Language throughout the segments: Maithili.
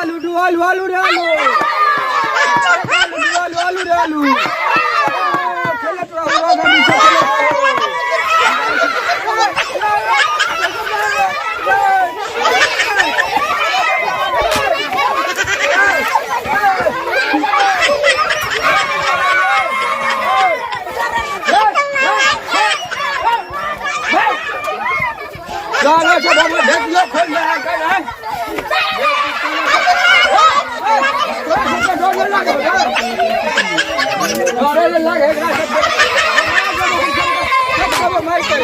आलू दू आलू आलू रे आलू आलू आलू रे आलू खेलत रहो आगामी से खेलत रहो सब हम देख लो खोल रहा है कर है डरे लागे एकरा सब सब मार के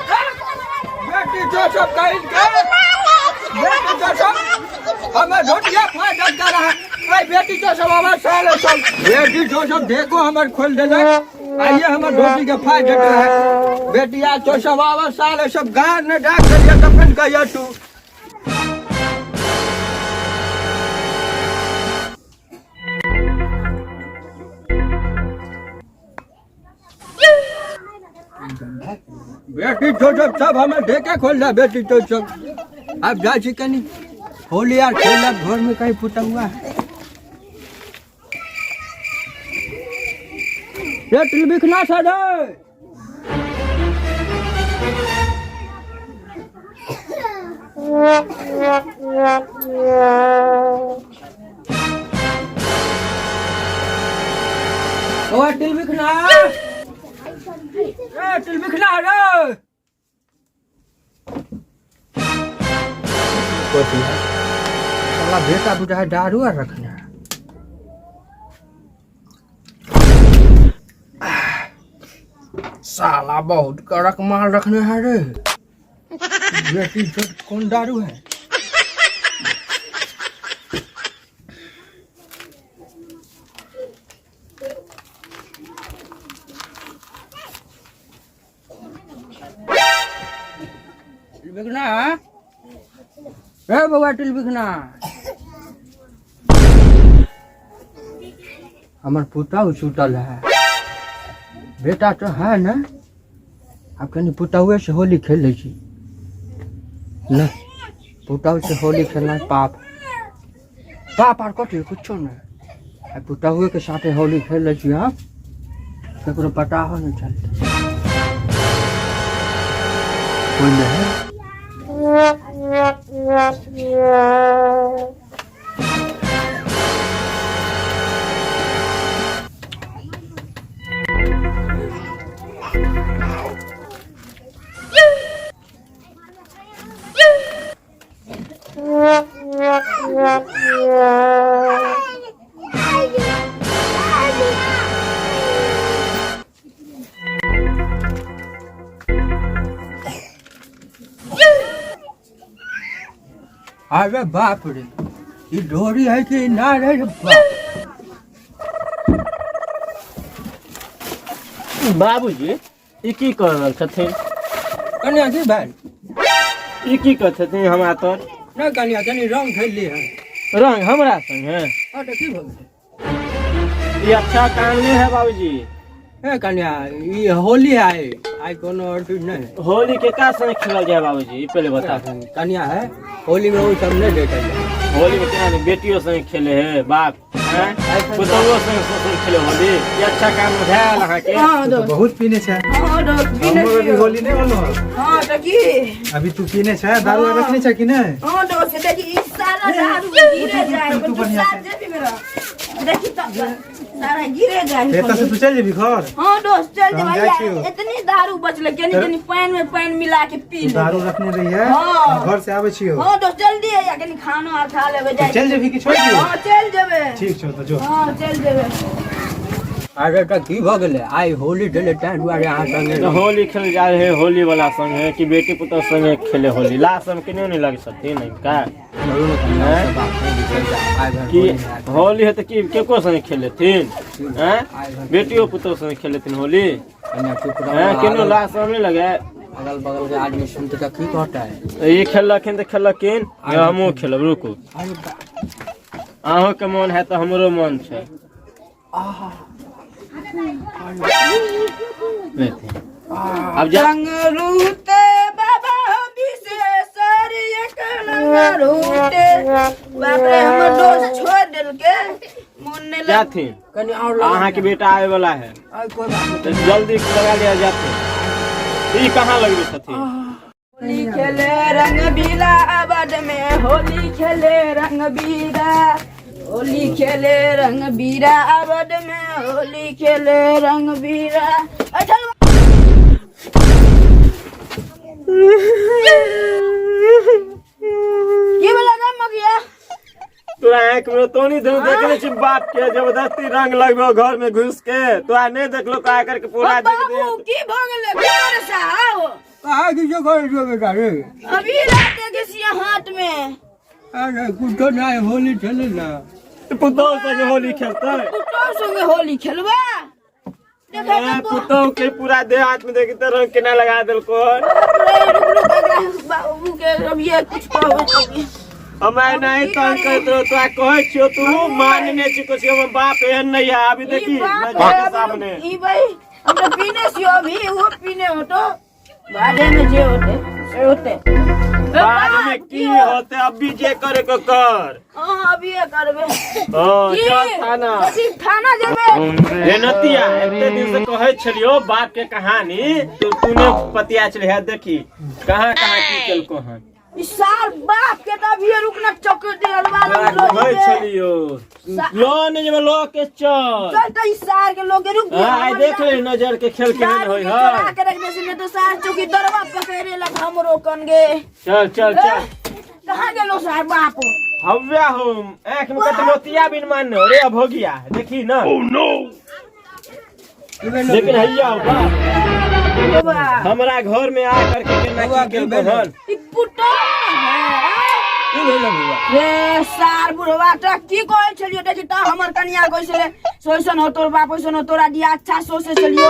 बेटी जो सब कहिन के बेटी जो सब हमर ढोटिया फाड़ डटका रहा है बेटी जो सब हमर साले सब बेटी जो सब देखो हमर खोल देलक आइए हमर धोती के फाड़ डटका है बेटिया तो सब आवर साले सब गार ने डाक देलिए तखन कहिया तू बेटी तो सब सब हमें देखे खोल रहा बेटी तो सब अब जा छी कनी होली यार खेल घर में कहीं फूटा हुआ है ये तिलबिखना सा रे ओ तिलबिखना ए तिलबिखना रे कथी है साला बेटा बुझा है दारू आर रखने है। साला बहुत कड़क माल रखने है रे बेटी जो कौन दारू है बिकना रे बउआ टिल बिकना हमर पुतहु सुतल है बेटा तो है ना आब कनि पुतहुए से होली खेल लै छी नहि पुतहु से होली खेलना पाप पाप आर कथी कुछो नहि आ पुतहुए के साथे होली खेल लै छी हम ककरो पता हो नहि चलतै कोइ नहि है अरे बाप रे ई डोरी है कि ना रे बाप बाबूजी ई की कर रहल छथिन कनिया की भेल ई की कर छथिन हमरा तर नहि कनिया कनि रंग खेलली है रंग हमरा संग है हाँ तऽ की भऽ गेलै ई अच्छा काम नहीं है बाबूजी ए कनिया ई होली है आइ आइ कोनो अथी नहि है। होली के का संग खेलल जाए बाबूजी ई पहले बता कनिया है होली में वो सब नहीं देखल जाए होली में केना नहीं बेटियों संग खेले है बाप हैं? पुतहुओ संग ससुर खेले होली ई अच्छा काम भेल अहाँके हाँ तू तो दोस्त बहुत पीने छै हाँ दोस्त पीने हमरो अभी छियौ। होली नहीं होलो हाँ तऽ की अभी तू पीने छै दारू आर रखने छै कि नहीं हाँ दोस्त देखी ई सारा दारू गिरे जाए तू तू बढ़िया साथ जेबी मेरा देखी तऽ सारा गिरे जाए एतऽ से तू चलि जेबी घर हाँ दोस्त चल हम जेबै जाइ छियौ। इतनी दारू बचले कनी कनी पानि में पानि मिला के पी तू ले दारू रखने रही है हाँ। हम घर से आबै छियौ हाँ दोस्त जल्दी आइया कनी खानो आर खा लेबै तू जाइ चलि जेबी कि छोड़ि दियौ हाँ चल जेबै ठीक छौ तऽ जो हाँ चल जेबै अरे तऽ की भऽ गेलै आइ होली छलै ताहि दुआरे अहाँ संगे तऽ होली खेल जा रहे होली वाला संग है कि बेटी पुतोह संगे खेले होली लास्ट में केने नहीं लगे छथिन का चलू ने कनिया से बात नहि बिसरि जाउ। आइ आइ भर की होली है। होली है तऽ की केको संगे खेलेथिन हैं आइ भर बेटियो पुतोह संगे खेलेथिन होली कन्या चुप रहो हैं केनो लाश नहीं लगे। अगल बगल के आदमी सुनते तऽ की कहता है? ई खेललखिन तऽ खेललखिन, हमहूँ खेलब। रुकू। अरे अहूँके मोन है तऽ हमरो मोन छै। आहा। लेथिन अब जा। रंगरूते बाबा विशेषर एक रंगरूते। बाप रे, हमर दोस्त छोड़ देलके, मोन नहीं लग। जाथिन। कनि और लगा। अहाँके बेटा आबे वाला है। आइ कोई बात नहीं। तऽ जल्दी लगा लिया। जाथिन, ई कहाँ लगबे छथिन? होली खेले रंग बीला आबाद में, होली खेले रंग बीरा, होली खेले रंग बीरा आबाद में, होली खेले रंग बीरा। अच्छा, की बोला रे मगिया? तोरा आँख में तो नहीं धनु देखने छी? बाप के जबरदस्ती रंग लगबो घर में घुस के, तोरा नहीं देखलो? का करके पूरा देख दे। बाबू, की भ गेलै? की करे साहब? कहाँ किछो करै छौ बेटा रे? अभी रात घिसिया हाथ में। अरे कुछो नहीं, होली खेले ना। पुतोह संगे होली खेलते? पुतोह संगे होली खेलबा? देखै ए, तऽ पुतोह के पूरा देह हाथ में देखी तऽ रंग केना लगा देलको। रुक रुक, एकरा बाबू के अभी कुछ कहबै अभी। हम नहीं तंग करैत रहो, तोरा कहै छियो, तू मानने छी कुछ। हमर बाप एहन नहीं है। अभी देखी ई बाप नजर के रे, सामने। ई भाई, हम तो पीने छियो अभी, वो पीने हो तो बादे में जे होते से होते। बाद में की होते? अभी जे करे को कर। हाँ, अभी ये करबे। हाँ। की? चल थाना। कथी थाना जेबे? रे नतिया, एते दिन से कहै छलियो बाप के कहानी, तू तूने पतिया छली है। देखी कहाँ कहाँ की केलको हन। ई सार बाप के तऽ अभी रुकना चक्कर दे तोरा कहै छलियो लो नहीं जेबे, लो के चल। चल तऽ ई सार के लोग रुक। हाँ, आइ देख ले नजर के खेल केहन होय। चोरा है के रख दे से तो सार चौकी दरवा पकड़े लग हमरो कन गे। चल चल चल। कहाँ गेलो सार बाप? हव्या हो, आँख में कत मोतिया बिन मानने हो रे अभोगिया, देखी ना। लेकिन हैया हो बाप। बाबा। हमरा घर में आ करके केना बौआ, की की केलको भेलै? हन? ई पुटो है। की भेलै बौआ? रे सार बुढ़वा, त की कहै छलियो? देखी त, हमर कनिया कहै छलै सोइसन हो तोर बाप, ओइसन हो तोरा दिया। अच्छा सोचे छलियो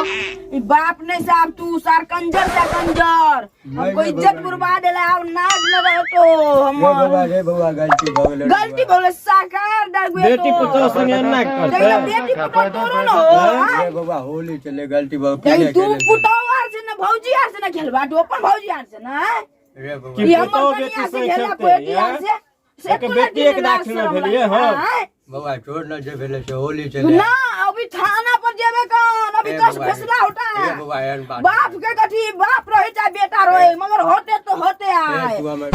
ई बाप नहीं साहब, तू सार कंजर सा कंजर, हमको नहीं, इज्जत बौआ, बुरबा देला। आब नाक न रहो तो रे हमर बौआ, रे बौआ, गलती भऽ गेलै रे। गलती बोले साकार डर गुए। बेटी पुतोह संगे एना देखी करतै? बेटी पुतोह तोरो न हो हाँ? रे बौआ, होली चले, गलती भऽ देखी गेलै। तू पुतोह आर से न भौजी आर से न खेलबा, तू अपन भौजी आर से न हाँ? रे बौआ। की ई हमर पुतोह कनिया बेटी से संगे खेला खेलतै, बेटी आर हैं? से एके बेटी एक दाखिल में भेलियै हम। हाँ? बौआ, छोड़ न, जे भेलै से होली चले। ना, अभी थाना पर जेबे कौन? अभी ए कस बौआ, फैसला होता रे है। बौआ, एहन बात बाप के कथी, बाप रहे चाहे बेटा रहे, मगर होते तो होते ए, आए। तू हमर